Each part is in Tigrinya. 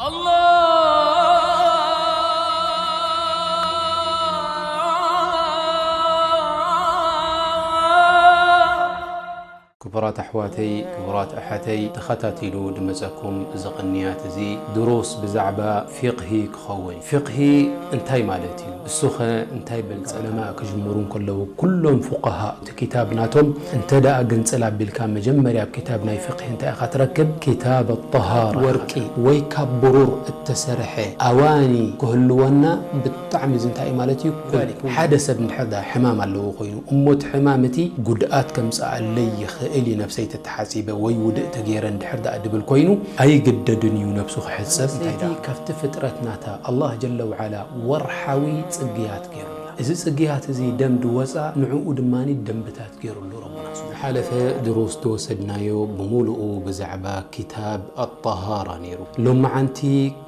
الله ክቡራት ኣሕዋተይ፣ ክቡራት ኣሓተይ፣ ተኸታቲሉ ድመጸኩም እዚ ቅንያት እዚ ድሩስ ብዛዕባ ፊቕሂ ክኸውን። ፊቕሂ እንታይ ማለት እዩ? እሱኸ እንታይ በልጸ? ዑለማ ክጅምሩ እንከለዉ ኩሎም ፉቃሃ እቲ ክታብ ናቶም እንተ ደኣ ግንጽል ኣቢልካ መጀመርያ ኣብ ክታብ ናይ ፊቕሂ እንታይ ኢኻ ትረክብ? ክታብ ኣጠሃራ። ወርቂ ወይ ካብ ብሩር እተሰርሐ ኣዋኒ ክህልወና ብጣዕሚ እዚ እንታይ እዩ ማለት እዩ? ሓደ ሰብ እንድሕር ደኣ ሕማም ኣለዎ ኮይኑ እሞ እቲ ሕማም እቲ ጉድኣት ከምጽኣለይ ይኽእል እዩ ነብሰይ ተተሓጺበ ወይ ውድእ ተገይረ እንድሕር ደኣ ድብል ኮይኑ ኣይግደድን እዩ ነብሱ ክሕጸብ። እንታይ ደኣ ካብቲ ፍጥረት ናታ ኣላህ ጀለ ወዓላ ወርሓዊ ጽግያት ገይሩላ። እዚ ጽግያት እዚ ደም ድወጻ ንዕኡ ድማ ደንብታት ገይሩሉ ረቡና ስብሓነ። ዝሓለፈ ድሩስ ዝወሰድናዮ ብምሉኡ ብዛዕባ ክታብ ኣጠሃራ ነይሩ። ሎመዓንቲ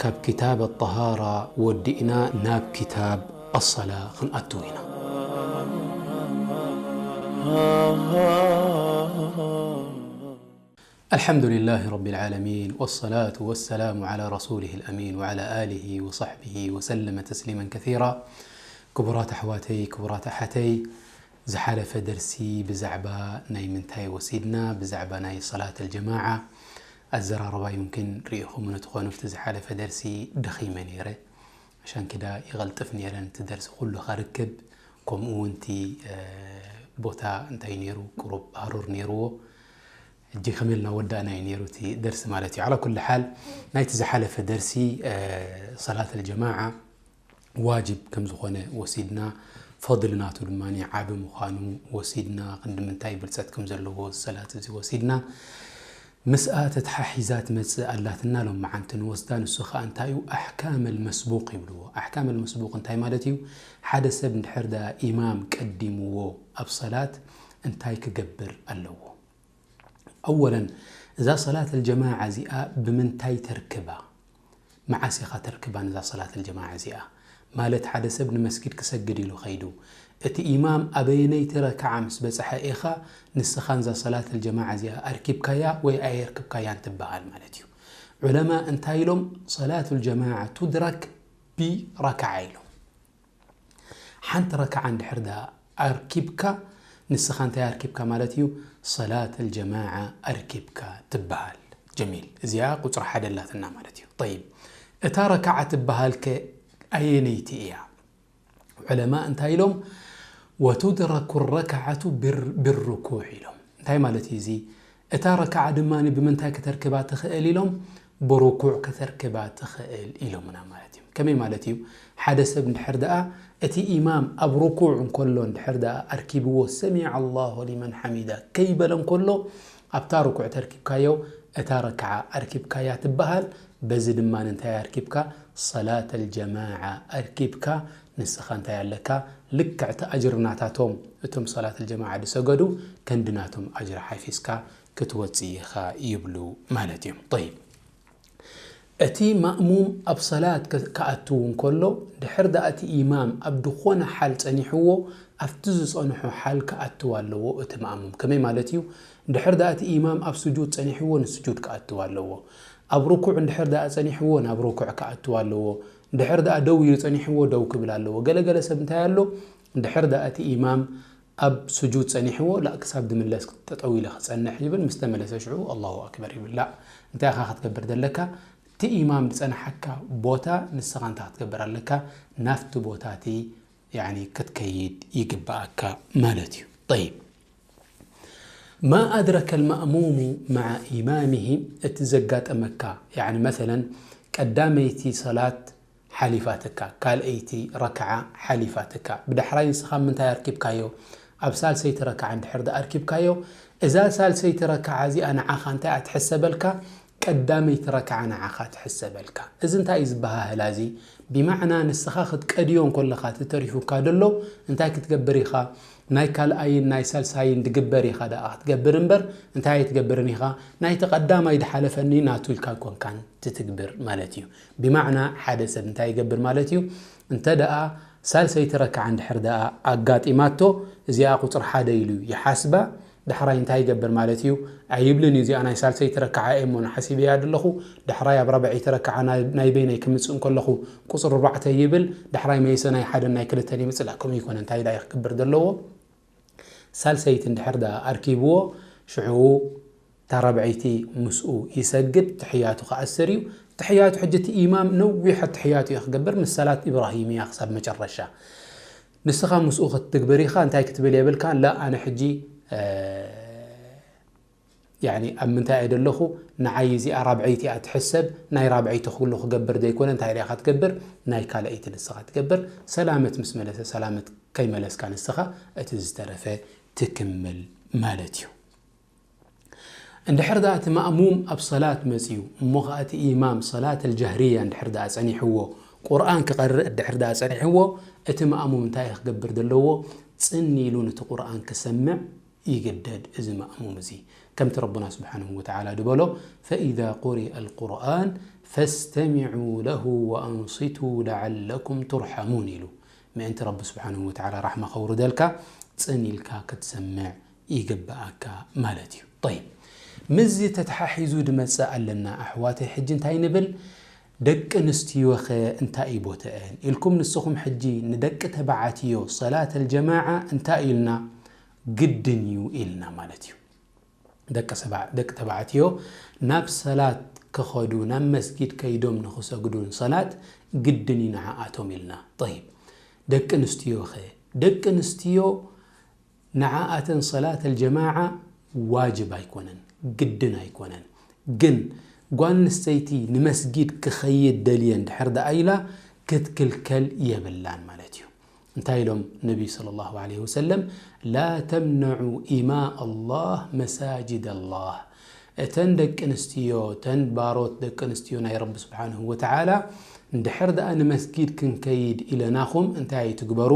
ካብ ክታብ ኣጠሃራ ወዲእና ናብ ክታብ ኣሰላ ክንኣትው ኢና። الحمد لله رب العالمين والصلاة والسلام على رسوله الأمين وعلى آله وصحبه وسلم تسليما كثيرا. ክቡራት ኣሕዋተይ፣ ክቡራት ኣሓተይ፣ ዝሓለፈ ደርሲ ብዛዕባ ናይ ምንታይ ወሲድና? ብዛዕባ ናይ ሰላት ኣልጀማዓ ኣዘራርባ ይምክን ርኢኹም ንትኾኑ ኣብቲ ዝሓለፈ ደርሲ ደኺመ ነይረ። ሻንኪዳ ይቐልጥፍ ነይረ ነቲ ደርሲ ኩሉ ከርክብ፣ ከምኡ እውን እቲ፣ እ፣ ቦታ እንታይ ነይሩ? ቁሩብ ሃሩር ነይርዎ። ሕጂ ከመይ ኢልና ወዳእና እዩ ነይሩ እቲ ደርሲ ማለት እዩ። ዓላ ኩሉ ሓል ናይቲ ዝሓለፈ ደርሲ፣ እ፣ ሰላት ኣልጀማዓ ዋጅብ ከም ዝኾነ ወሲድና፣ ፈድል ናቱ ድማ ዓቢ ምዃኑ ወሲድና፣ ክንዲ ምንታይ ብልጸት ከም ዘለዎ ሰላት እዚ ወሲድና። ምስኣ ተተሓሒዛ ትመጽእ ኣላትና ሎመዓንቲ ንወስዳ፣ ንሱ ኸኣ እንታይ እዩ? ኣሕካም ኣልመስቡቕ ይብልዎ። ኣሕካም ኣልመስቡቕ እንታይ ማለት እዩ? ሓደ ሰብ እንድሕር ደኣ ኢማም ቀዲምዎ ኣብ ሰላት እንታይ ክገብር ኣለዎ? ኣወለን፣ እዛ ሰላት ኣልጀማዓ እዚኣ ብምንታይ ተርክባ? መዓስ ኢኻ ተርክባ ነዛ ሰላት ኣልጀማዓ እዚኣ? ማለት ሓደ ሰብ ንመስጊድ ክሰግድ ኢሉ ኸይዱ፣ እቲ ኢማም ኣበየነይቲ ረክዓ ምስ በጽሐ ኢኻ ንስኻ ነዛ ሰላት ኣልጀማዓ እዚኣ ኣርኪብካያ ወይ ኣየርክብካያን ትበሃል ማለት እዩ። ዑለማ እንታይ ኢሎም? ሰላቱ ኣልጀማዓ ቱድረክ ብረክዓ ኢሎም። ሓንቲ ረክዓ እንድሕር ደኣ ኣርኪብካ፣ ንስኻ እንታይ ኣርኪብካ ማለት እዩ? ሰላት ኣልጀማዓ ኣርኪብካ ትበሃል። ጀሚል። እዚኣ ቁጽሪ ሓደ ኣላትና ማለት እዩ። ጠይብ፣ እታ ረክዓ ትበሃል ከ ኣየነይቲ እያ? ዑለማ እንታይ ኢሎም? ወቱድረኩ ረክዓቱ ብር-፣ ብርኩዕ ኢሎም። እንታይ ማለት እዩ እዚ? እታ ረክዓ ድማ ብምንታይ ከተርክባ ትኽእል ኢሎም? ብርኩዕ ከተርክባ ትኽእል ኢሎምና ማለት እዩ። ከመይ ማለት እዩ? ሓደ ሰብ እንድሕር ደኣ እቲ ኢማም ኣብ ርኩዕ እንከሎ እንድሕር ደኣ ኣርኪብዎ ሰሚዐ ኣላሁ ሊመን ሓሚዳ ከይበለ እንከሎ ኣብታ ርኩዕ ተርኪብካዮ፣ እታ ረክዓ ኣርኪብካያ ትበሃል። በዚ ድማ እንታይ ኣርኪብካ? ሰላት ኣልጀማዓ ኣርኪብካ። ንስኻ እንታይ ኣለካ? ልክዕቲ ኣጅሪ ናታቶም እቶም ሰላት ኣልጀማዓ ዝሰገዱ ከንዲ ናቶም ኣጅሪ ሓፊዝካ ክትወጽእ ኢኻ ይብሉ ማለት እዮም። ጠይብ፣ እቲ ማእሙም ኣብ ሰላት ከ-፣ ክኣትው እንከሎ፣ ድሕር ደኣ እቲ ኢማም ኣብ ዝኾነ ሓል ጸኒሕዎ፣ ኣብቲ ዝጸንሖ ሓል ክኣትው ኣለዎ እቲ ማእሙም። ከመይ ማለት እዩ? ድሕር ደኣ እቲ ኢማም ኣብ ስጁድ ጸኒሕዎ፣ ንስጁድ ክኣትው ኣለዎ። ኣብ ርኩዕ እንድሕር ደኣ ጸኒሕዎ፣ ናብ ርኩዕ ክኣትው ኣለዎ። ድሕር ደኣ ደው ኢሉ ጸኒሕዎ፣ ደው ክብል ኣለዎ። ገለ ገለ ሰብ እንታይ ኣሎ? ድሕር ደኣ እቲ ኢማም ኣብ ስጁድ ጸኒሕዎ፣ ላእ ክሳብ ድምለስ ጠጠው ኢለ ክጸንሕ ይብል፣ ምስ ተመለሰ ሽዑ ኣላሁ ኣክበር ይብል። ላእ፣ እንታይ ኢኻ ክትገብር ዘለካ? እቲ ኢማም ዝጸንሓካ ቦታ ንስኻ እንታይ ክትገብር ኣለካ? ናብቲ ቦታ እቲ፣ ያኒ፣ ክትከይድ ይግብኣካ ማለት እዩ። ጠይብ። ማ ኣድረከ ልማእሙሙ መዓ ኢማሚሂ፣ እቲ ዘጋጠመካ፣ ያኒ፣ መሰለን፣ ቀዳመይቲ ሰላት ሓሊፋትካ፣ ካልኣይቲ ረክዓ ሓሊፋትካ፣ ብዳሕራይ ንስኻ ምንታይ ኣርኪብካዮ? ኣብ ሳልሰይቲ ረክዓ እንድሕር ደኣ ኣርኪብካዮ፣ እዛ ሳልሰይቲ ረክዓ እዚኣ ንዓኻ እንታይ እያ ትሕሰበልካ? ቀዳመይቲ ረክዓ ንዓኻ ትሕሰበልካ። እዚ እንታይ እዩ ዝበሃህላ እዚ? ብማዕና ንስኻ ክትቀድዮ እንከለኻ እቲ ተሪፉካ ደሎ እንታይ ክትገብር ኢኻ? ናይ ካልኣይን ናይ ሳልሳይን ድግበር ኢኻ ደኣ ክትገብር እምበር፣ እንታይ ኣይትገብርን ኢኻ? ናይቲ ቀዳማይ ድሓለፈኒ ናቱ ኢልካ ኣይኮንካን ትትግብር ማለት እዩ። ብማዕና ሓደ ሰብ እንታይ ይገብር ማለት እዩ? እንተ ደኣ ሳልሰይቲ ረክዓ እንድሕር ደኣ ኣጋጢማቶ፣ እዚኣ ቁጽሪ ሓደ ኢሉ ይሓስባ። ዳሕራይ እንታይ ይገብር ማለት እዩ? ኣይብልን እዩ። እዚኣ ናይ ሳልሰይቲ ረክዓ እየ እሞ ሓሲበያ ዘለኹ። ዳሕራይ ኣብ ራብዐይቲ ረክዓ ናይ በይነይ ክምፅእ እንከለኹ ቁፅሪ ኣርባዕተ ይብል። ዳሕራይ መይሰ ናይ ሓደን ናይ ክልተን ይምፅእ። ላ ከምኡ ይኮነ። እንታይ ዳ ክገብር ዘለዎ? ሳልሰይቲ እንድሕር ዳ ኣርኪብዎ ሽዑ እታ ራብዐይቲ ምስኡ ይሰግድ፣ ትሕያቱ ክኣስር እዩ። ትሕያቱ ሕጂ እቲ ኢማም ነዊሕ ትሕያቱ እዩ ክገብር፣ ምስ ሰላት ኢብራሂምያ ክሳብ መጨረሻ። ንስኻ ምስኡ ክትትግብር ኢኻ፣ እንታይ ክትብል የብልካ? ላ ኣነ ሕጂ ያኒ ኣብ ምንታይ እየ ደለኹ? ንዓይ እዚኣ ራብዐይቲ እያ ትሕሰብ፣ ናይ ራብዐይቲ ኩሉ ክገብር ዘይኮነ እንታይ ኢኻ ትገብር? ናይ ካልኣይቲ ንስኻ ትገብር። ሰላመት ምስ መለሰ ሰላመት ከይመለስካ ንስኻ እቲ ዝተረፈ ትክምል ማለት እዩ። እንድሕር ደኣ እቲ ማእሙም ኣብ ሰላት መጽዩ እሞ ኸኣ እቲ ኢማም ሰላት ኣልጃህርያ እንድሕር ደኣ ጸኒሕዎ፣ ቁርኣን ክቐርእ እንድሕር ደኣ ጸኒሕዎ፣ እቲ ማእሙም እንታይ ክገብር ዘለዎ? ጽን ኢሉ ነቲ ቁርኣን ክሰምዕ ይግደድ እዚ ማእሙም እዚ። ከምቲ ረቡና ስብሓንሁ ወተዓላ ድበሎ፣ ፈኢዛ ቁሪአ ኣልቁርኣን ፈስተሚዑ ለሁ ወኣንሲቱ ለዓለኩም ቱርሓሙን ኢሉ። ምእንቲ ረቢ ስብሓንሁ ወተዓላ ራሕማ ከውርደልካ ጽን ኢልካ ክትሰምዕ ይግብኣካ ማለት እዩ። ጠይብ፣ ምስዚ ተተሓሒዙ ድመጽእ ኣለና ኣሕዋተይ። ሕጂ እንታይ ንብል? ደቂ ኣንስትዮኸ እንታይ እዩ ቦተአን ኢልኩም ንስኹም ሕጂ ንደቂ ተባዓትዮ ሰላት ኣልጀማዓ እንታይ ኢልና? ግድን እዩ ኢልና ማለት እዩ። ደቂ ሰባ-፣ ደቂ ተባዕትዮ ናብ ሰላት ክኸዱ፣ ናብ መስጊድ ከይዶም ንኽሰግዱን ሰላት ግድን እዩ ንዓኣቶም ኢልና። ጠይብ፣ ደቂ ኣንስትዮኸ? ደቂ ኣንስትዮ ንዓኣተን ሰላት ኣልጀማዓ ዋጅብ ኣይኮነን፣ ግድን ኣይኮነን። ግን ጓል ኣንስተይቲ ንመስጊድ ክኸይድ ደልየ እንድሕር ደኣ ኢላ ክትክልከል የብላን ማለት እዩ። እንታይ ኢሎም ነቢ ሰለላሁ ዐለይሂ ወሰለም? ላ ተምነዑ ኢማእ ኣላህ መሳጅድ ኣላህ። እተን ደቂ ኣንስትዮ፣ እተን ባሮት ደቂ ኣንስትዮ ናይ ረቢ ስብሓንሁ ወተዓላ፣ እንድሕር ደኣ ንመስጊድ ክንከይድ ኢለናኹም፣ እንታይ ኣይትግበሩ፣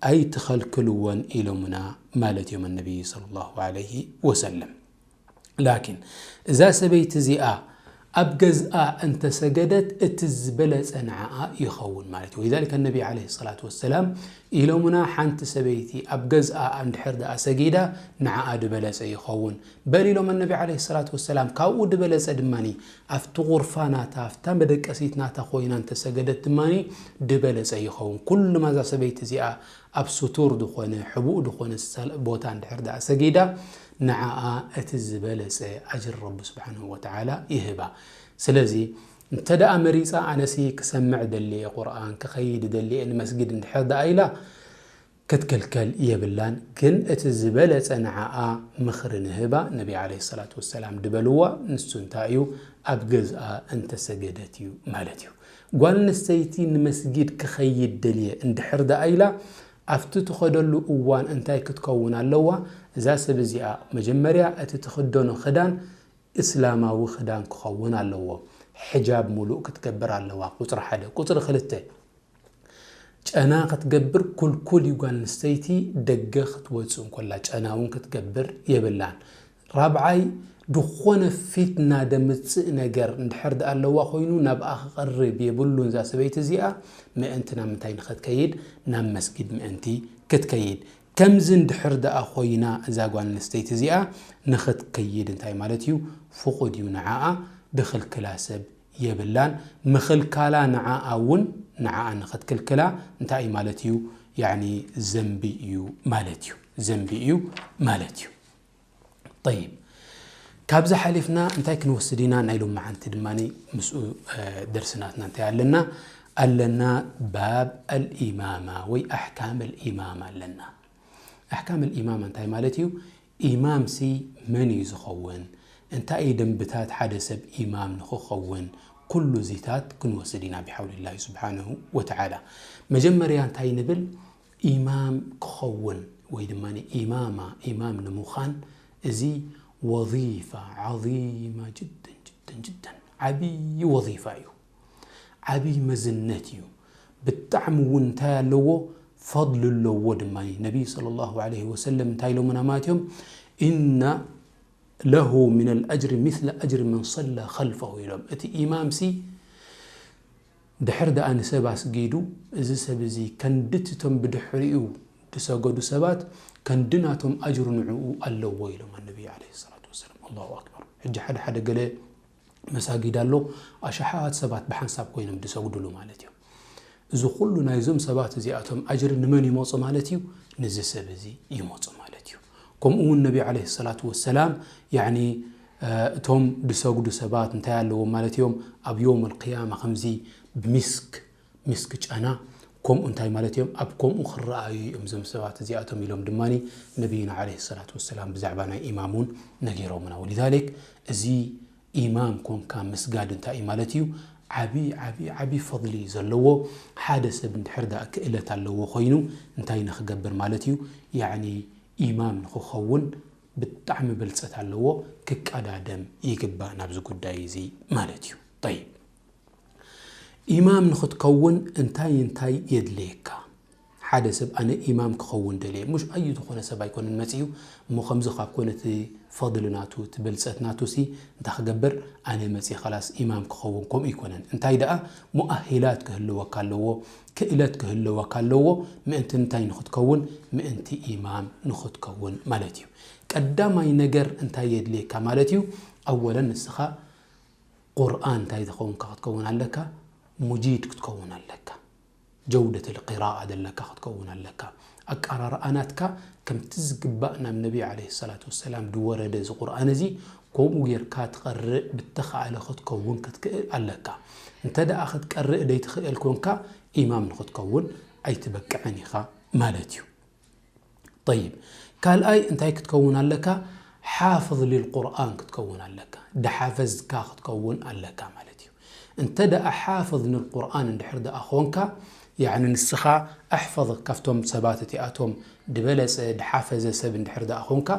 ኣይትኸልክልወን ኢሎምና ማለት እዮም ነቢ ሰለላሁ ዐለይሂ ወሰለም። ላኪን እዛ ሰበይቲ እዚኣ ኣብ ገዝኣ እንተሰገደት እቲ ዝበለጸ ንዓኣ ይኸውን ማለት እዩ። ወሊዛሊከ ነቢ ዓለይሂ ሰላቱ ወሰላም ኢሎምና፣ ሓንቲ ሰበይቲ ኣብ ገዝኣ እንድሕር ደኣ ሰጊዳ ንዓኣ ዝበለጸ ይኸውን። በል ኢሎም ነቢ ዓለይሂ ሰላቱ ወሰላም፣ ካብኡ ዝበለጸ ድማኒ ኣብቲ ቁርፋ ናታ፣ ኣብታ መደቀሲት ናታ ኮይና እንተሰገደት ድማኒ ዝበለጸ ይኸውን። ኩሉ ማዛ ሰበይቲ እዚኣ ኣብ ስቱር ዝኾነ፣ ሕቡእ ዝኾነ ሰል-፣ ቦታ እንድሕር ደኣ ሰጊዳ፣ ንዓኣ እቲ ዝበለጸ ኣጅር ረቢ ስብሓንሁ ወተዓላ ይህባ። ስለዚ፣ እንተ ደኣ መሪጻ፣ ኣነሲ ክሰምዕ ደልየ ቁርኣን፣ ክኸይድ ደልየ ንመስጊድ እንድሕር ደኣ ኢላ፣ ክትክልከል የብላን። ግን እቲ ዝበለጸ ንዓኣ ምኽሪ ንህባ፣ ነቢ ዓለይሂ ሰላቱ ወሰላም ድበልዋ፣ ንሱ እንታይ እዩ? ኣብ ገዝኣ እንተሰገደት እዩ ማለት እዩ። ጓል ኣንስተይቲ ንመስጊድ ክኸይድ ደልየ እንድሕር ደኣ ኢላ፣ ኣብቲ ትኸደሉ እዋን እንታይ ክትከውን ኣለዋ? እዛ ሰብ እዚኣ መጀመርያ እቲ ትኽደኖ ክዳን እስላማዊ ክዳን ክኸውን ኣለዎ። ሕጃብ ሙሉእ ክትገብር ኣለዋ፣ ቁጽሪ ሓደ። ቁጽሪ ክልተ፣ ጨና ክትገብር ኩልኩል እዩ። ጓል ኣንስተይቲ ደገ ክትወጽእ እንኮላ ጨና እውን ክትገብር የብላን። ራብዓይ፣ ዝኾነ ፊትና ደምጽእ ነገር እንድሕር ደኣ ኣለዋ ኮይኑ ናብኣ ክቐርብ የብሉን። እዛ ሰበይቲ እዚኣ ምእንቲ ናብ ምንታይ ንኽትከይድ? ናብ መስጊድ ምእንቲ ክትከይድ። ከምዚ እንድሕር ደኣ ኮይና እዛ ጓል ኣንስተይቲ እዚኣ ንኽትከይድ እንታይ ማለት እዩ? ፍቑድ እዩ ንዓኣ፣ ድኽልክላ ሰብ የብላን። ምኽልካላ ንዓኣ እውን፣ ንዓኣ ንኽትክልክላ እንታይ እዩ ማለት እዩ? ያዕኒ ዘንቢ እዩ ማለት እዩ። ዘንቢ እዩ ማለት እዩ። ጠይብ፣ ካብዚ ሓሊፍና እንታይ ክንወስድ ኢና? ናይ ሎመዓንቲ ድማ ምስኡ፣ እ፣ ደርሲ ናትና እንታይ ኣለና? ኣለና ባብ ኣልኢማማ ወይ ኣሕካም ኣልኢማማ ኣለና። ኣሕካም ኣልኢማማ እንታይ ማለት እዩ? ኢማምሲ መን እዩ ዝኸውን? እንታይ እዩ ደንብታት ሓደ ሰብ ኢማም ንኽኸውን? ኩሉ እዚታት ክንወስድ ኢና ብሓውሊላሂ ስብሓንሁ ወተዓላ። መጀመርያ እንታይ ንብል? ኢማም ክኸውን ወይ ድማ ኢማማ፣ ኢማም ንምዃን እዚ ወዚፋ ዓዚማ ጅደን፣ ጅደን፣ ጅደን ዓብዪ ወዚፋ እዩ። ዓብዪ መዝነት እዩ። ብጣዕሚ እውን እንታይ ኣለዎ? ፈድሊ ኣለዎ ድማ። ነቢይ ሰለላሁ ዐለይሂ ወሰለም እንታይ ኢሎምና ማለት እዮም? ኢነ ለሁ ሚነል ኣጅሪ ሚስለ ኣጅሪ መን ሰላ ኸልፈሁ ኢሎም። እቲ ኢማምሲ ድሕር ደኣ ንሰብ ኣስጊዱ፣ እዚ ሰብ እዚ ከንድቲ እቶም ብድሕሪኡ ዝሰገዱ ሰባት ከንዲ ናቶም ኣጅሩ ንዕኡ ኣለዎ ኢሎም ኣነቢ ዓለይሂ ሰላቱ ወሰላም። ኣላሁ ኣክበር። ሕጂ ሓደ ሓደ ገለ መሳጊድ ኣሎ፣ ኣሽሓት ሰባት ብሓንሳብ ኮይኖም ዝሰግዱሉ ማለት እዩ። እዚ ኩሉ ናይዞም ሰባት እዚኣቶም ኣጅሪ ንመን ይመፁ ማለት እዩ? ንዚ ሰብ እዚ ይመፁ ማለት እዩ። ከምኡ እውን ነቢ ዓለይሂ ሰላቱ ወሰላም፣ ያኒ፣ እ፣ እቶም ዝሰግዱ ሰባት እንታይ ኣለዎም ማለት እዮም? ኣብ የውም ኣልቅያማ ከምዚ ብሚስክ፣ ሚስክ ጨና፣ ከምኡ እንታይ ማለት እዮም? ኣብ ከምኡ ክረኣዩ እዮም እዞም ሰባት እዚኣቶም ኢሎም ድማ ነቢይና ዓለይሂ ሰላቱ ወሰላም ብዛዕባ ናይ ኢማም እውን ነጊሮምና። ወሊዛሊክ እዚ ኢማም ኮንካ ምስጋድ እንታይ እዩ ማለት እዩ? ዓቢ፣ ዓቢ፣ ዓቢ ፈድሊ ዘለዎ። ሓደ ሰብ እንድሕር ደኣ ክእለት ኣለዎ ኮይኑ እንታይ ንኽገብር ማለት እዩ? ያዕኒ ኢማም ንኽኸውን ብጣዕሚ ብልጸት ኣለዎ፣ ክቀዳደም ይግባእ ናብዚ ጉዳይ እዚ ማለት እዩ። ጠይብ፣ ኢማም ንኽትከውን እንታይ እንታይ የድልየካ? ሓደ ሰብ ኣነ ኢማም ክኸውን ደልየ፣ ምሽ ኣዩ ዝኾነ ሰብ ኣይኮነን መጺኡ፣ እሞ ከምዚ ካብ ኮነ እቲ ፈድሊ ናቱ፣ እቲ ብልጸት ናቱ ሲ እንታይ ክገብር? ኣነ መጺእ ኸላስ ኢማም ክኸውን፣ ከምኡ ኣይኮነን። እንታይ ደኣ ሙኣሂላት ክህልወካ ኣለዎ፣ ክእለት ክህልወካ ኣለዎ። ምእንቲ እንታይ ንኽትከውን? ምእንቲ ኢማም ንኽትከውን ማለት እዩ። ቀዳማይ ነገር እንታይ የድልየካ ማለት እዩ? ኣወለን ንስኻ ቁርኣን እንታይ ዝኸውንካ ክትከውን ኣለካ? ሙጂድ ክትከውን ኣለካ። ጀውደት ልቅራኣ ዘለካ ክትከውን ኣለካ። ኣቀራርኣ ናትካ ከምቲ ዝግባእ ናብ ነቢ ዓለይሂ ሰላቱ ወሰላም ዝወረደ እዚ ቁርኣን እዚ ከምኡ ጌርካ ትቐርእ ብተኻእለ ክትከውን ክትክእል ኣለካ። እንተ ደኣ ክትቀርእ ደይትኽእል ኮንካ ኢማም ንኽትከውን ኣይትበቅዕን ኢኻ ማለት እዩ። ጠይብ፣ ካልኣይ እንታይ ክትከውን ኣለካ? ሓፍዝ ልልቁርኣን ክትከውን ኣለካ። ደሓፈዝካ ክትከውን ኣለካ ማለት እዩ። እንተ ደኣ ሓፍዝ ንልቁርኣን እንድሕር ደኣ ኾንካ፣ ያዕኒ ንስኻ ኣሕፈዝ ካብቶም ሰባት እቲኣቶም ድበለጸ ድሓፈዘ ሰብ እንድሕር ደኣ ኾንካ፣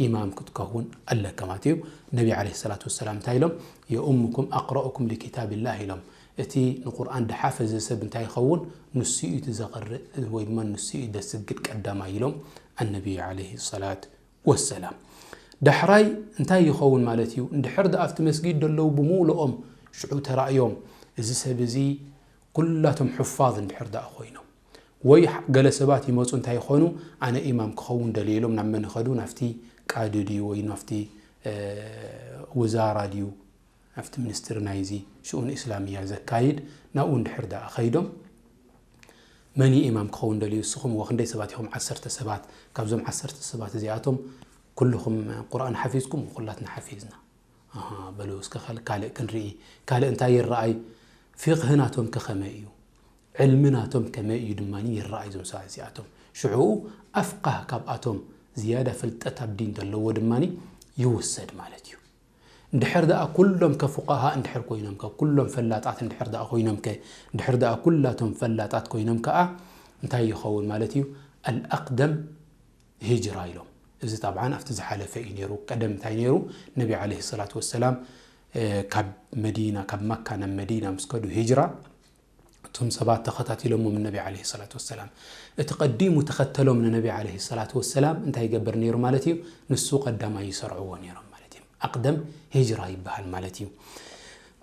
ኢማም ክትከውን ኣለካ ማለት እዩ። ነቢ ዓለይሂ ሰላቱ ወሰላም እንታይ ኢሎም? የኡሙኩም ኣቅረኡኩም ሊኪታብላህ ኢሎም። እቲ ንቁርኣን ድሓፈዘ ሰብ እንታይ ይኸውን? ንሱ እዩ እቲ ዘቕርእ ወይ ድማ ንሱ እዩ ደስግድ ቀዳማይ ኢሎም ኣነቢዩ ዓለይሂ ሰላት ወሰላም። ዳሕራይ እንታይ ይኸውን ማለት እዩ? እንድሕር ደኣ ኣብቲ መስጊድ ደለዉ ብምሉኦም ሽዑ ተራእዮም፣ እዚ ሰብ እዚ ኩላቶም ሑፋዝ እንድሕር ደኣ ኮይኖም፣ ወይ ገለ ሰባት ይመጹ እንታይ ይኾኑ፣ ኣነ ኢማም ክኸውን ደልየ ኢሎም ናብ መን ይኸዱ? ናብቲ ቃዲ ድዩ ወይ ናብቲ፣ እ፣ ውዛራ ድዩ? ኣብቲ ሚኒስትሪ ናይዚ ሽኡን ኢስላምያ ዘካይድ ናብኡ እንድሕር ደኣ ኸይዶም፣ መን እዩ ኢማም ክኸውን ደልዩ? ንስኹም ወ ክንደይ ሰባት ኢኹም? ዓሰርተ ሰባት። ካብዞም ዓሰርተ ሰባት እዚኣቶም ኩልኹም ቁርኣን ሓፊዝኩም? ኩላትና ሓፊዝና። ኣሃ፣ በሉ እስከ ካል-፣ ካልእ ክንርኢ። ካልእ እንታይ ይረኣይ? ፊቕህ ናቶም ከ ከመይ እዩ? ዕልሚ ናቶም ከመይ እዩ ድማ ይረኣይ? እዞም ሰባት እዚኣቶም ሽዑ ኣፍቃህ ካብኣቶም ዝያዳ ፍልጠት ኣብ ዲን ዘለዎ ድማ ይውሰድ ማለት እዩ። እንድሕር ደኣ ኩሎም ከ ፉቃሃ እንድሕር ኮይኖም ከ፣ ኩሎም ፈላጣት እንድሕር ደኣ ኮይኖም ከ፣ እንድሕር ደኣ ኩላቶም ፈላጣት ኮይኖም ከኣ እንታይ ይኸውን ማለት እዩ? ኣልኣቅደም ሂጅራ ኢሎም። እዚ ጠብዓን ኣብቲ ዝሓለፈ እዩ ነይሩ። ቀደም እንታይ ነይሩ? ነቢ ዓለይሂ ሰላቱ ወሰላም፣ እ፣ ካብ መዲና፣ ካብ መካ ናብ መዲና ምስ ከዱ ሂጅራ፣ እቶም ሰባት ተኸታቲሎሞም ንነቢ ዓለይሂ ሰላቱ ወሰላም። እቲ ቀዲሙ ተኸተሎም ንነቢ ዓለይሂ ሰላቱ ወሰላም እንታይ ይገብር ነይሩ ማለት እዩ? ንሱ ቀዳማይ ይሰርዕዎ ነይሮም ማለት እዩ። ኣቅደም ሂጅራ ይበሃል ማለት እዩ።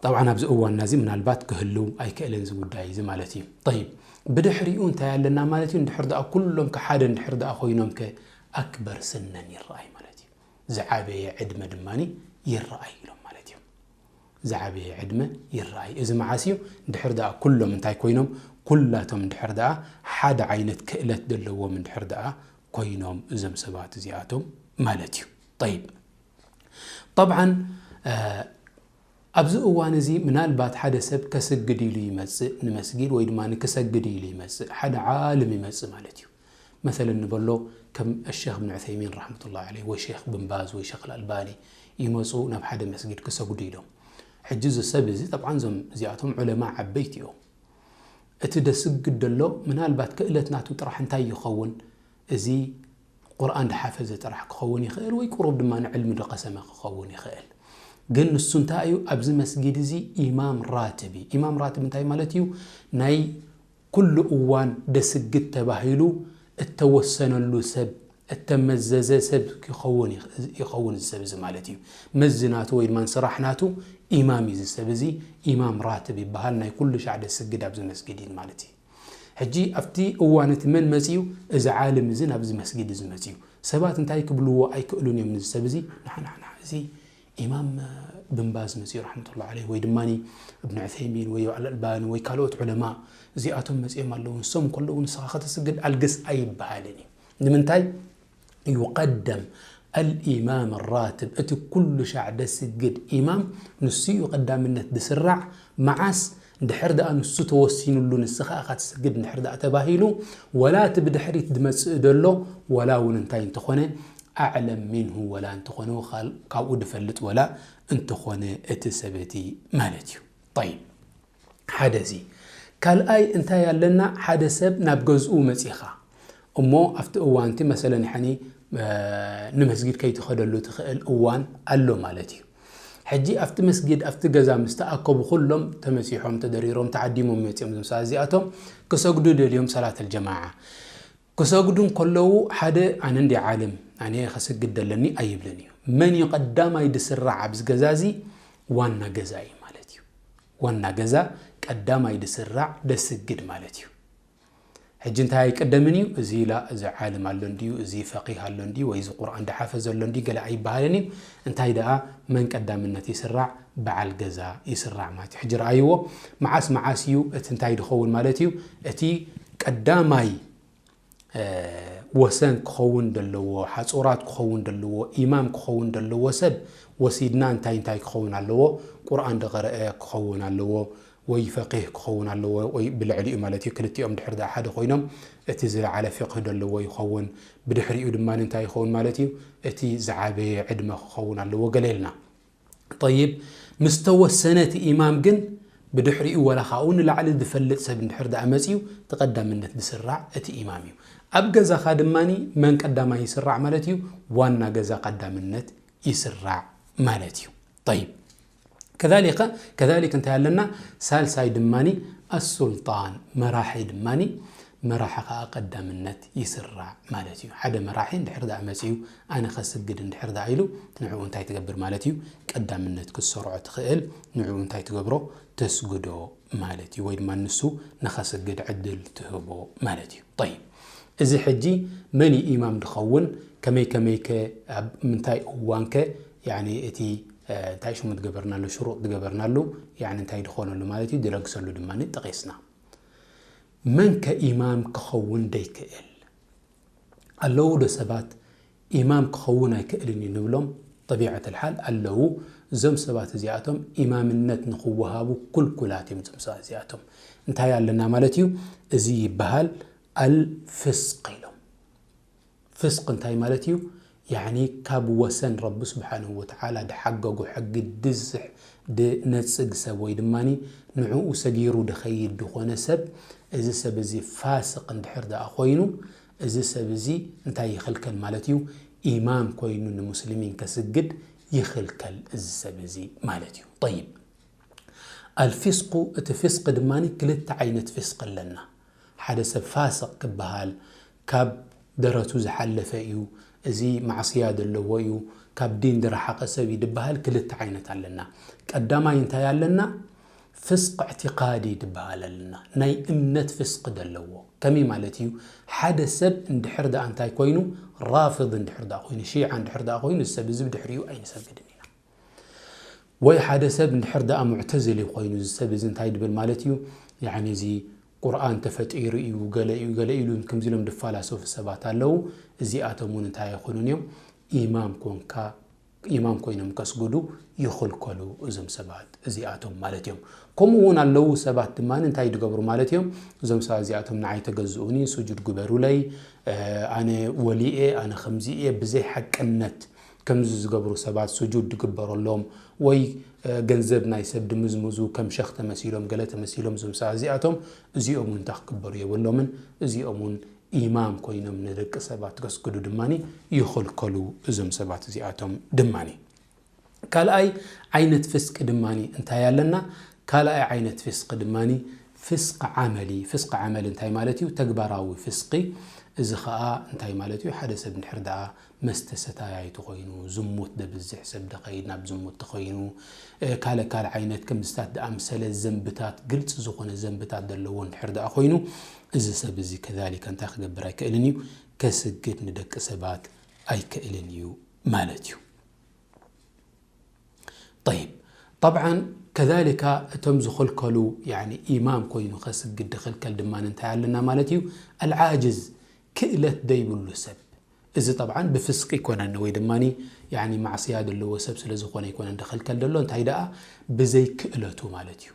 ጠብዓን ኣብዚ እዋንና እዚ ምናልባት ክህልው ኣይክእልን እዚ ጉዳይ እዚ ማለት እዩ። ጠይብ፣ ብድሕሪኡ እንታይ ኣለና ማለት እዩ? እንድሕር ደኣ ኩሎም ከ ሓደ እንድሕር ደኣ ኮይኖም ከ ኣክበር ስነን ይረኣይ ማለት እዩ። ዝዓበየ ዕድመ ድማ ይረኣይ ኢሎም ማለት እዩ። ዝዓበየ ዕድመ ይረኣይ። እዚ መዓስ እዩ? እንድሕር ደኣ ኩሎም እንታይ ኮይኖም? ኩላቶም እንድሕር ደኣ ሓደ ዓይነት ክእለት ዘለዎም እንድሕር ደኣ ኮይኖም እዞም ሰባት እዚኣቶም ማለት እዩ። ጠይብ። ጠብዓን፣ እ፣ ኣብዚ እዋን እዚ ምናልባት ሓደ ሰብ ከስግድ ኢሉ ይመጽእ ንመስጊድ ወይ ድማ ንክሰግድ ኢሉ ይመጽእ፣ ሓደ ዓልም ይመጽእ ማለት እዩ። መሰለን ንበሎ ከም ሸኽ እብን ዑሰይሚን ረሕመቱላሂ ዐለይህ ወይ ሸኽ ብን ባዝ ወይ ሸኽ ኣልኣልባኒ ይመጹ ናብ ሓደ መስጊድ ክሰግዱ ኢሎም። ሕጂ እዚ ሰብ እዚ ጠብዓን እዞም እዚኣቶም ዑለማ ዓበይቲ እዮም። እቲ ደስግድ ደሎ ምናልባት ክእለት ናቱ ጥራሕ እንታይ ይኸውን? እዚ ቁርኣን ድሓፈዘ ጥራሕ ክኸውን ይኽእል ወይ ቁሩብ ድማ ንዕልሚ ድቐሰመ ክኸውን ይኽእል። ግን ንሱ እንታይ እዩ? ኣብዚ መስጊድ እዚ ኢማም ራትብ እዩ። ኢማም ራትብ እንታይ ማለት እዩ? ናይ ኩሉ እዋን ደስግድ ተባሂሉ እተወሰነሉ ሰብ፣ እተመዘዘ ሰብ ክኸውን ይኽ-፣ ይኸውን እዚ ሰብ እዚ ማለት እዩ። መዚ ናቱ ወይ ድማ ስራሕ ናቱ ኢማም እዩ። እዚ ሰብ እዚ ኢማም ራትብ ይበሃል። ናይ ኩሉ ሻዕ ደስግድ ኣብዚ መስጊድ እዩ ማለት እዩ። ሕጂ ኣብቲ እዋን እቲ መን መጺኡ? እዚ ዓልም እዚ ናብዚ መስጊድ እዚ መጺኡ። ሰባት እንታይ ክብልዎ ኣይክእሉን እዮም፣ ንዚ ሰብ እዚ ንሓ ንሓ ንሓ እዚ ኢማም ብን ባዝ መጺኡ ረሕመቱላህ ዓለይህ፣ ወይ ድማ እብን ዑሰይሚን ወይ ኣልኣልባኒ ወይ ካልኦት ዑለማ እዚኣቶም መጺኦም ኣለዉ። ንሶም ከለዉ ንስኻ ከተስግድ ኣልግስ ኣይበሃልን እዩ። ንምንታይ? ዩቀደም ኣልኢማም ራትብ፣ እቲ ኩሉ ሻዕ ደስግድ ኢማም ንሱ እዩ ቀዳምነት ድስራዕ። መዓስ? እንድሕር ደኣ ንሱ ተወሲኑሉ ንስኻ ኢኻ ትስግድ እንድሕር ደኣ ተባሂሉ፣ ወላ እቲ ብድሕሪት ድመጽእ ደሎ ወላ እውን እንታይ እንተኾነ ኣዕለም ሚንሁ፣ ወላ እንተኾነ ካል- ካብኡ ድፈልጥ ወላ እንተኾነ እቲ ሰብ እቲ ማለት እዩ። ጠይብ፣ ሓደ እዚ። ካልኣይ እንታይ ኣለና? ሓደ ሰብ ናብ ገዝኡ መጺኻ እሞ ኣብቲ እዋንቲ መሰለን ሓኒ ንመስጊድ ከይትኸደሉ ትኽእል እዋን ኣሎ ማለት እዩ። ሕጂ ኣብቲ መስጊድ ኣብቲ ገዛ ምስ ተኣከቡ ኩሎም ተመሲሖም ተደሪሮም ተዓዲሞም መጺኦም ዝምሳ እዚኣቶም ክሰግዱ ደልዮም ሰላት ኣልጀማዓ ክሰግዱ እንከለዉ ሓደ ኣነ እንዲ ዓልም ኣነ ከሰግድ ደለኒ ኣይብልን እዩ። መን እዩ ቀዳማይ ድስራዕ ኣብዚ ገዛ እዚ? ዋና ገዛ እዩ ማለት እዩ። ዋና ገዛ ቀዳማይ ድስራዕ ደስግድ ማለት እዩ። ሕጂ እንታይ ኣይቀደምን እዩ? እዚ ላ እዚ ዓልም ኣሎ እንድዩ፣ እዚ ፈቂህ ኣሎ እንድዩ፣ ወይ እዚ ቁርኣን ድሓፈዘ ኣሎ እንድዩ ገለ ኣይበሃልን እዩ። እንታይ ደኣ መን ቀዳምነት ይስራዕ? በዓል ገዛ ይስራዕ ማለት እዩ። ሕጂ ረኣይዎ፣ መዓስ መዓስ እዩ እቲ እንታይ ድኸውን ማለት እዩ? እቲ ቀዳማይ ወሰን ክኸውን ደለዎ፣ ሓጹራት ክኸውን ደለዎ፣ ኢማም ክኸውን ደለዎ ሰብ ወሲድና እንታይ እንታይ ክኸውን ኣለዎ? ቁርኣን ደቐረአ ክኸውን ኣለዎ፣ ወይ ፈቂህ ክኸውን ኣለዎ፣ ወይ ብልዕሊኡ ማለት እዩ። ክልቲኦም ድሕር ደኣ ሓደ ኮይኖም እቲ ዝለዓለ ፊቅህ ደለዎ ይኸውን። ብድሕሪኡ ድማ እንታይ ይኸውን ማለት እዩ? እቲ ዝዓበየ ዕድመ ክኸውን ኣለዎ ገለ ኢልና። ጠይብ፣ ምስ ተወሰነ እቲ ኢማም ግን ብድሕሪኡ ወላ ካብኡ ንላዕሊ ዝፈልጥ ሰብ እንድሕር ደኣ መጺኡ እቲ ቀዳምነት ዝስራዕ እቲ ኢማም እዩ። ኣብ ገዛኻ ድማኒ መን ቀዳማይ ይስራዕ ማለት እዩ? ዋና ገዛ ቀዳምነት ይስራዕ ማለት እዩ። ጠይብ፣ ከዛሊከ ከዛሊክ እንታይ ኣለና? ሳልሳይ ድማኒ ኣሱልጣን መራሒ ድማኒ መራሒ ከዓ ቀዳምነት ይስራዕ ማለት እዩ። ሓደ መራሒ እንድሕር ደኣ መጺኡ ኣነ ከስግድ እንድሕር ደኣ ኢሉ ንዕኡ እንታይ ትገብር ማለት እዩ? ቀዳምነት ክትሰርዖ ትኽእል ንዕኡ እንታይ ትገብሮ? ተስግዶ ማለት እዩ። ወይ ድማ ንሱ ንኸስግድ ዕድል ትህቦ ማለት እዩ። ጠይብ፣ እዚ ሕጂ መን እዩ ኢማም ድኸውን? ከመይ ከመይከ ኣብ ምንታይ እዋንከ ያኒ እቲ እንታይ ሽሙ ትገበርናሉ ሽሩጥ ትገበርናሉ ያኒ እንታይ ድኾነሉ ማለት እዩ ድረግሰሉ ድማ ጠቂስና። መን ከ ኢማም ክኸውን ደይክእል? ኣለዉ ዶ ሰባት ኢማም ክኸውን ኣይክእልን እዩ ንብሎም? ጠቢዐት ልሓል ኣለዉ። እዞም ሰባት እዚኣቶም ኢማምነት ንክወሃቡ ኩልኩላት እዮም። እዞም ሰባት እዚኣቶም እንታይ ኣለና ማለት እዩ? እዚ ይበሃል ኣልፍስቅ ኢሎም። ፍስቅ እንታይ ማለት እዩ? ያኒ ካብ ወሰን ረቢ ስብሓንሁ ወተዓላ ድሓገጉ ሕጊ ድዝሕ ድነጽግ ሰብ ወይ ድማ ንዕኡ ሰጊሩ ድኸይድ ድኾነ ሰብ፣ እዚ ሰብ እዚ ፋስቅ እንድሕር ደኣ ኮይኑ፣ እዚ ሰብ እዚ እንታይ ይኽልከል ማለት እዩ? ኢማም ኮይኑ ንሙስሊሚን ከስግድ ይኽልከል እዚ ሰብ እዚ ማለት እዩ። ጠይብ፣ ኣልፊስቁ፣ እቲ ፊስቅ ድማ ክልተ ዓይነት ፊስቅ ኣለና። ሓደ ሰብ ፋስቅ ክበሃል ካብ ደረቱ ዝሓለፈ እዩ፣ እዚ ማዕስያ ዘለዎ እዩ፣ ካብ ዲን ዝረሓቐ ሰብ እዩ ድበሃል ክልተ ዓይነት ኣለና። ቀዳማይ እንታይ ኣለና? ፍስቅ እዕትቃዲ ድበሃል ኣለና፣ ናይ እምነት ፍስቅ ዘለዎ። ከመይ ማለት እዩ? ሓደ ሰብ እንድሕር ደኣ እንታይ ኮይኑ፣ ራፍድ እንድሕር ደኣ ኮይኑ፣ ሺዓ እንድሕር ደኣ ኮይኑ፣ እዚ ሰብ እዚ ብድሕሪኡ ኣይንሰግድን ኢና። ወይ ሓደ ሰብ እንድሕር ደኣ ሙዕተዝሊ ኮይኑ፣ እዚ ሰብ እዚ እንታይ ድብል ማለት እዩ? ያኒ እዚ ቁርኣን ተፈጢሩ እዩ፣ ገለ እዩ፣ ገለ ኢሉ ከምዚ ኢሎም ድፈላሰፉ ሰባት ኣለዉ። እዚኣቶም እውን እንታይ ኣይኾኑን እዮም? ኢማም ኮንካ፣ ኢማም ኮይኖም ከስግዱ ይኽልከሉ እዞም ሰባት እዚኣቶም ማለት እዮም። ከምኡ እውን ኣለዉ ሰባት ድማ እንታይ ድገብሩ ማለት እዮም? እዞም ሰባት እዚኣቶም ንዓይ ተገዝኡኒ፣ ስጁድ ግበሩለይ፣ ኣነ ወሊየ፣ ኣነ ከምዚ እየ፣ ብዘይ ሓቅነት ከምዚ ዝገብሩ ሰባት ስጁድ ድግበረሎም፣ ወይ ገንዘብ ናይ ሰብ ድምዝምዙ ከም ሸኽ ተመሲሎም፣ ገለ ተመሲሎም፣ እዞም ሰባት እዚኣቶም እዚኦም እውን እንታይ ክግበሩ የብሎምን። እዚኦም እውን ኢማም ኮይኖም ንደቂ ሰባት ከስግዱ ድማ ይኽልከሉ እዞም ሰባት እዚኣቶም ድማ። ካልኣይ ዓይነት ፍስቅ ድማ እንታይ ኣለና? ካልኣይ ዓይነት ፍስቅ ድማ ፍስቅ ዓመሊ። ፍስቅ ዓመል እንታይ ማለት እዩ? ተግባራዊ ፍስቂ። እዚ ኸኣ እንታይ ማለት እዩ? ሓደ ሰብ እንድሕር ደኣ መስተ ሰታያይ ተኾይኑ፣ ዝሙት ደብዝሕ ሰብ ደኸይድ ናብ ዝሙት ተኾይኑ፣ እ፣ ካልእ ካልእ ዓይነት ከምዝታት ደኣምሰለ ዘንብታት፣ ግልጺ ዝኾነ ዘንብታት ዘለዎ እንድሕር ደኣ ኮይኑ፣ እዚ ሰብ እዚ ከዛሊከ እንታይ ክገብር ኣይክእልን እዩ? ከስግድ ንደቂ ሰባት ኣይክእልን እዩ ማለት እዩ። طيب، طبعا كذلك እቶም ዝኽልከሉ፣ ያኒ ኢማም ኮይኑ ከስግድ ድኽልከል ድማ እንታይ ኣለና ማለት እዩ? ኣልዓጅዝ፣ ክእለት ደይብሉ ሰብ። እዚ طبعا ብፍስቂ ኣይኮነን ወይ ድማ ያኒ ማዕስያ ዘለዎ ሰብ ስለ ዝኾነ ኣይኮነን ድኽልከል ደሎ፣ እንታይ ደኣ ብዘይ ክእለቱ ማለት እዩ።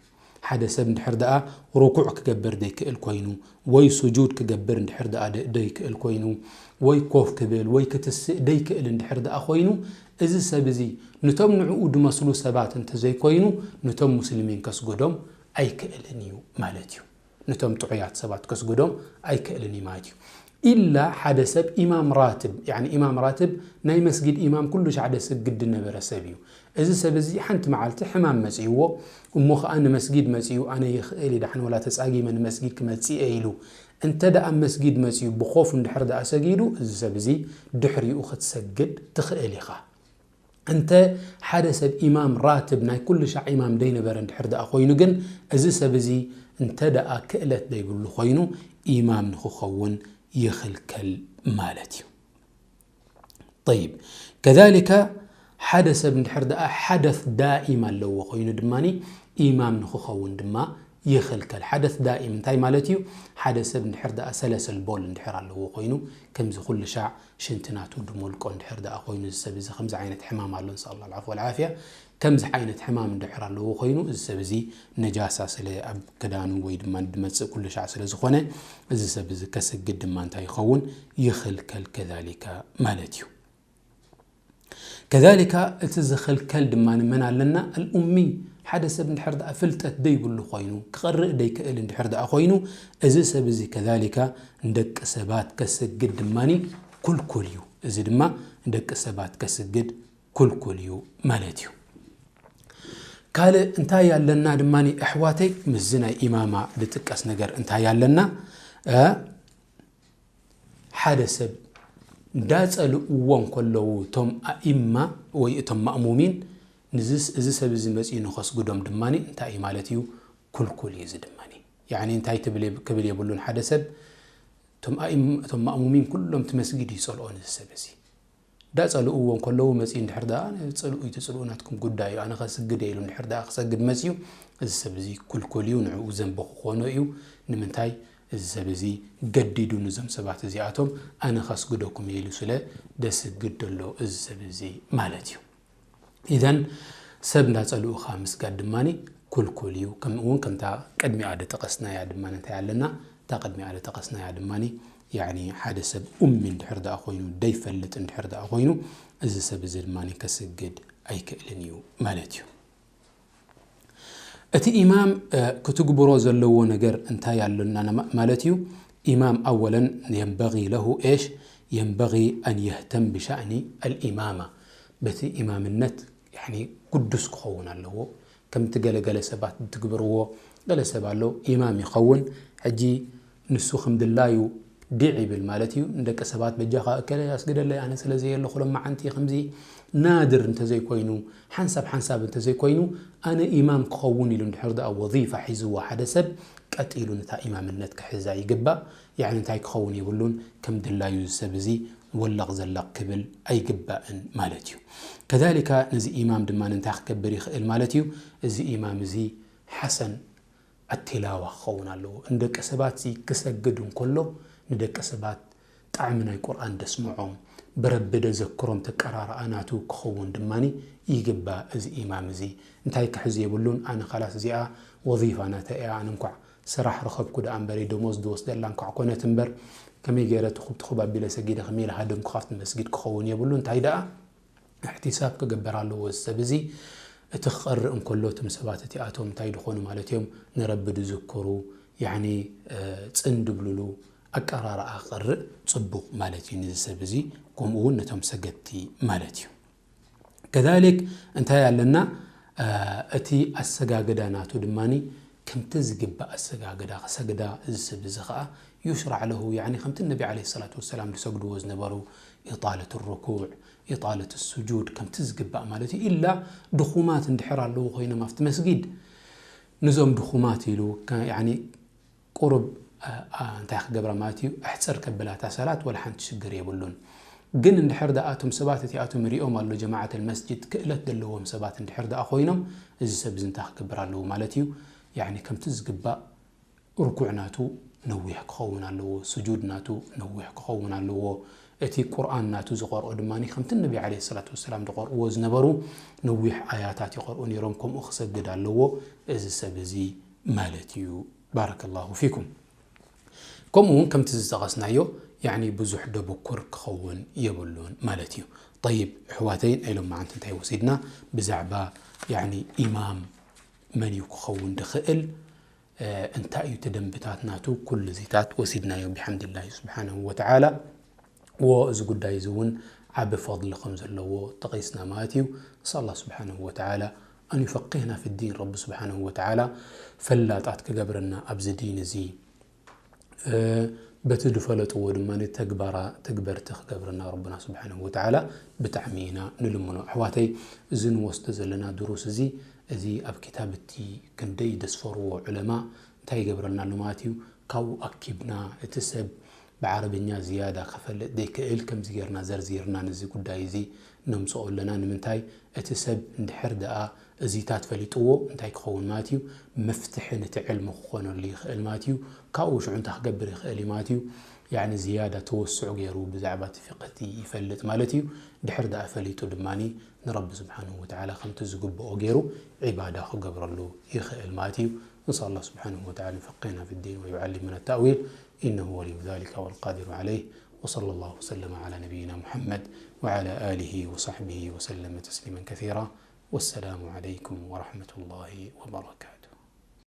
ሓደ ሰብ እንድሕር ደኣ ርኩዕ ክገብር ደይክእል ኮይኑ ወይ ስጁድ ክገብር እንድሕር ደኣ ደ-፣ ደይክእል ኮይኑ ወይ ኮፍ ክብል ወይ ክትስእ ደይክእል እንድሕር ደኣ ኮይኑ፣ እዚ ሰብ እዚ ንቶም ንዕኡ ድመስሉ ሰባት እንተዘይኮይኑ፣ ንቶም ሙስሊሚን ከስግዶም ኣይክእልን እዩ ማለት እዩ። ንቶም ጥዑያት ሰባት ከስግዶም ኣይክእልን እዩ ማለት እዩ። ኢላ ሓደ ሰብ ኢማም ራትብ፣ ያኒ ኢማም ራትብ ናይ መስጊድ ኢማም ኩሉ ሻዕ ደስግድ ዝነበረ ሰብ እዩ። እዚ ሰብ እዚ ሓንቲ መዓልቲ ሕማም መጺእዎ፣ እሞ ኸኣ ንመስጊድ መጺኡ፣ ኣነ ይኽእል እዩ፣ ዳሕን ወላ ተጻጊመ ንመስጊድ ክመጽእ እየ ኢሉ፣ እንተ ደኣ ኣብ መስጊድ መጺኡ ብኾፍ እንድሕር ደኣ ሰጊዱ፣ እዚ ሰብ እዚ ድሕሪኡ ክትሰግድ ትኽእል ኢኻ። እንተ ሓደ ሰብ ኢማም ራትብ ናይ ኩሉ ሻዕ ኢማም ደይነበረ እንድሕር ደኣ ኮይኑ ግን፣ እዚ ሰብ እዚ እንተ ደኣ ክእለት ደይብሉ ኮይኑ፣ ኢማም ንኽኸውን ይኽልከል ማለት እዩ። طيب، كذلك ሓደ ሰብ እንድሕር ደኣ ሓደስ ዳኢም ኣለዎ ኮይኑ ድማኒ ኢማም ንኽኸውን ድማ ይኽልከል። ሓደስ ዳኢም እንታይ ማለት እዩ? ሓደ ሰብ እንድሕር ደኣ ሰለሰል ቦል እንድሕር ኣለዎ ኮይኑ፣ ከምዚ ኩሉ ሻዕ ሽንቲ ናቱ ድሞልቆ እንድሕር ደኣ ኮይኑ፣ እዚ ሰብ እዚ ከምዚ ዓይነት ሕማም ኣሎ፣ ንስኣል ኣላህ ኣልዓፍወ ወልዓፍያ፣ ከምዚ ዓይነት ሕማም እንድሕር ኣለዎ ኮይኑ፣ እዚ ሰብ እዚ ነጃሳ ስለ ኣብ ክዳኑ ወይ ድማ ድመጽእ ኩሉ ሻዕ ስለ ዝኾነ፣ እዚ ሰብ እዚ ከስግድ ድማ እንታይ ይኸውን? ይኽልከል ከዛሊከ ማለት እዩ። ከዛሊካ እቲ ዝኽልከል ድማ ንመን ኣለና? ኣልኡሚ። ሓደ ሰብ እንድሕር ደኣ ፍልጠት ደይብሉ ኮይኑ፣ ክቐርእ ደይክእል እንድሕር ደኣ ኮይኑ፣ እዚ ሰብ እዚ ከዛሊካ ንደቂ ሰባት ከስግድ ድማኒ ኩልኩል እዩ። እዚ ድማ ንደቂ ሰባት ከስግድ ኩልኩል እዩ ማለት እዩ። ካልእ እንታይ ኣለና ድማኒ ኣሕዋተይ፣ ምስዚ ናይ ኢማማ ዝጥቀስ ነገር እንታይ ኣለና? እ፣ ሓደ ሰብ እንዳጸልእዎ እንከለዉ እቶም ኣኢማ ወይ እቶም ማእሙሚን፣ ንዝስ-፣ እዚ ሰብ እዚ መጺኡ ንኸስግዶም ድማኒ እንታይ እዩ ማለት እዩ? ኩልኩል እዩ እዚ ድማኒ። ያዕኒ እንታይ ትብል የብ-፣ ክብል የብሉን ሓደ ሰብ፣ እቶም ኣኢም-፣ እቶም ማእሙሚን ኩሎም እቲ መስጊድ ይጸልኦ ነዚ ሰብ እዚ። እንዳጸልእዎ እንከለዉ መጺኡ እንድሕር ደኣ፣ "ኣነ ጽልኡ ይትጽልኡ ናትኩም ጉዳይ እዩ፣ ኣነ ከስግድ እየ" ኢሉ እንድሕር ደኣ ክሰግድ መጺኡ፣ እዚ ሰብ እዚ ኩልኩል እዩ፣ ንዕኡ ዘንቢ ክኾኖ እዩ። ንምንታይ? እዚ ሰብ እዚ ገዲዱ ንዞም ሰባት እዚኣቶም ኣነ ከስግደኩም እየ ኢሉ ስለ ደስግድ ደሎ እዚ ሰብ እዚ ማለት እዩ። ኢዘን ሰብ እንዳጸልኡ ኸኣ ምስጋድ ድማኒ ኩልኩል እዩ። ከምኡ እውን ከምታ ቅድሚኣ ደጠቐስናያ ድማ እንታይ ኣለና? እታ ቅድሚኣ ደጠቐስናያ ድማኒ፣ ያዕኒ ሓደ ሰብ ኡሚ እንድሕር ደኣ ኮይኑ፣ ደይፈልጥ እንድሕር ደኣ ኮይኑ፣ እዚ ሰብ እዚ ድማኒ ከስግድ ኣይክእልን እዩ ማለት እዩ። እቲ ኢማም፣ እ፣ ክትግብሮ ዘለዎ ነገር እንታይ ኣሎና ማ-፣ ማለት እዩ? ኢማም ኣወለን የንበጊ ለሁ ኤሽ፣ የንበጊ ኣን የህተም ብሻእኒ ኣልኢማማ። በቲ ኢማምነት፣ ያዕኒ፣ ግዱስ ክኸውን ኣለዎ። ከምቲ ገለገለ ሰባት ትግብርዎ፣ ገለ ሰብ ኣሎ፣ ኢማም ይኸውን። ሕጂ ንሱ ከም ድላዩ ዲዕ ይብል ማለት እዩ። ንደቂ ሰባት በጃኻ እከለ ኣስግደለይ፣ ኣነ ስለ ዘየለኹ ሎማዓንቲ ከምዚ ናድር እንተዘይኮይኑ፣ ሓንሳብ ሓንሳብ እንተዘይኮይኑ፣ ኣነ ኢማም ክኸውን ኢሉ እንድሕር ደኣ ወዚፋ ሒዝዎ ሓደ ሰብ፣ ቀጥ ኢሉ ነታ ኢማምነት ክሕዛ ይግባእ። ያዕኒ እንታይ ክኸውን የብሉን፣ ከም ድላዩ እዚ ሰብ እዚ ወለቕ ዘለቕ ክብል ኣይግባእን ማለት እዩ። ከዛሊካ ነዚ ኢማም ድማ እንታይ ክገብር ይኽእል ማለት እዩ? እዚ ኢማም እዚ ሓሰን ኣቲላዋ ክኸውን ኣለዎ። ንደቂ ሰባት ሲ ክሰግድ እንከሎ ንደቂ ሰባት ጣዕሚ ናይ ቁርኣን ደስምዖም፣ ብረቢ ደዘክሮም ተቀራርኣ ናቱ ክኸውን ድማኒ ይግባእ። እዚ ኢማም እዚ እንታይ ክሕዝ የብሉን፣ ኣነ ኻላስ እዚኣ ወዚፋ ናተይ እያ፣ ኣነ እንኳዕ ስራሕ ረኸብኩ ደኣ እምበሪ ደሞዝ ድወስደላ እንኳዕ ኮነት እምበር፣ ከመይ ገይረ ትኹብ ትኹብ ኣቢለ ሰጊደ ከመይ ኢለ ሃደምኩ ካብቲ መስጊድ ክኸውን የብሉን። እንታይ ደኣ እሕቲሳብ ክግበር ኣለዎ። እዚ ሰብ እዚ እቲ ክቐርእ እንከሎ፣ እቶም ሰባት እቲኣቶም እንታይ ድኾኑ ማለት እዮም? ንረቢ ድዝክሩ፣ ያዕኒ፣ እ፣ ጽን ድብልሉ ኣቀራርኣ ክቐርእ ጽቡቕ ማለት እዩ ንዚ ሰብ እዚ፣ ከምኡ እውን ነቶም ሰገድቲ ማለት እዩ። ከዛሊክ እንታይ ኣለና? እ፣ እቲ ኣሰጋግዳ ናቱ ድማኒ ከምቲ ዝግባእ ኣሰጋግዳ ክሰግዳ፣ እዚ ሰብ እዚ ኸኣ يشرع له، ያዕኒ ከምቲ ነቢ ዓለይሂ ሰላቱ ወሰላም ዝሰግድዎ ዝነበሩ ኢጣለት ርኩዕ፣ ኢጣለት ስጁድ ከምቲ ዝግባእ ማለት እዩ። ኢላ ድኹማት እንድሕር ኣለዉ ኮይኖም ኣብቲ መስጊድ፣ ንዞም ድኹማት ኢሉ ከ-፣ ያዕኒ ቁሩብ፣ አ፣ አ፣ እንታይ ክገብራ ማለት እዩ? ኣሕጽር ከብላታ ሰላት ወላ ሓንቲ ሽግር የብሉን። ግን እንድሕር ደኣ እቶም ሰባት እቲኣቶም ሪኦም ኣሎ ጀማዓተል መስጂድ ክእለት ዘለዎም ሰባት እንድሕር ደኣ ኮይኖም፣ እዚ ሰብ እዚ እንታይ ክገብር ኣለዎ ማለት እዩ? ያዕኒ ከምቲ ዝግባእ ርኩዕ ናቱ ነዊሕ ክኸውን ኣለዎ፣ ስጁድ ናቱ ነዊሕ ክኸውን ኣለዎ። እቲ ቁርኣን ናቱ ዝቐርኦ ድማ ከምቲ ነቢ ዓለይሂ ሰላቱ ወሰላም ዝቐርእዎ ዝነበሩ ነዊሕ ኣያታት ይቐርኡ ነይሮም፣ ከምኡ ክሰግድ ኣለዎ እዚ ሰብ እዚ ማለት እዩ። ባረከላሁ ፊኩም። ከምኡ እውን ከምቲ ዝጠቐስናዮ፣ ያዕኒ ብዙሕ ደበኩር ክኸውን የብሉን ማለት እዩ። ጠይብ፣ ኣሕዋተይ፣ ናይ ሎማዓንቲ እንታይ ወሲድና? ብዛዕባ፣ ያዕኒ፣ ኢማም መን እዩ ክኸውን ድኽእል፣ እ፣ እንታይ እዩ እቲ ደንብታት ናቱ፣ ኩሉ እዚታት ወሲድናዮ ብሓምድላሂ ስብሓነሁ ወተዓላ። ወ፣ እዚ ጉዳይ እዚ እውን ዓቢ ፈድሊ ከም ዘለዎ ጠቒስና ማለት እዩ። ንስኣል ኣላህ ስብሓነሁ ወተዓላ ኣን ዩፈቂህና ፊ ዲን፣ ረቢ ስብሓነሁ ወተዓላ ፈላጣት ክገብረና ኣብዚ ዲን እዚ። እ፣ በቲ ዝፈለጥዎ ድማ ተግባራ-፣ ተግበርቲ ክገብረና ረብና ስብሓነሁ ወተዓላ ብጣዕሚ ኢና ንልምኖ። ኣሕዋተይ፣ እዚ ንወስዶ ዘለና ድሩስ እዚ፣ እዚ ኣብ ክታብ እቲ ክንደይ ደስፈርዎ ዑለማ እንታይ ይገብረልና ኣሎ ማለት እዩ? ካብኡ ኣኪብና፣ እቲ ሰብ ብዓረብኛ ዝያዳ ክፈልጥ ዘይክእል፣ ከምዚ ጌርና ዘርዚርና ነዚ ጉዳይ እዚ ነምጽኦ ኣለና። ንምንታይ? እቲ ሰብ እንድሕር ደኣ እዚታት ፈሊጥዎ እንታይ ክኸውን ማለት እዩ? መፍትሒ ነቲ ዕልሚ ክኾነሉ ይኽእል ማለት እዩ። ካብኡ ሽዑ እንታይ ክገብር ይኽእል እዩ ማለት እዩ? ያዕኒ ዝያዳ ተወስዑ ገይሩ ብዛዕባ እቲ ፊቕህ እቲ ይፈልጥ ማለት እዩ። ድሕር ደኣ ፈሊጡ ድማ ንረቢ ስብሓንሁ ወተዓላ ከምቲ ዝግብኦ ገይሩ ዒባዳ ክገብረሉ ይኽእል ማለት እዩ። نسأل الله سبحانه وتعالى أن يفقهنا في الدين ويعلمنا التأويل، إنه ولي ذلك والقادر عليه. وصلى الله وسلم على نبينا محمد وعلى آله وصحبه وسلم تسليما كثيرا. والسلام عليكم ورحمة الله وبركاته.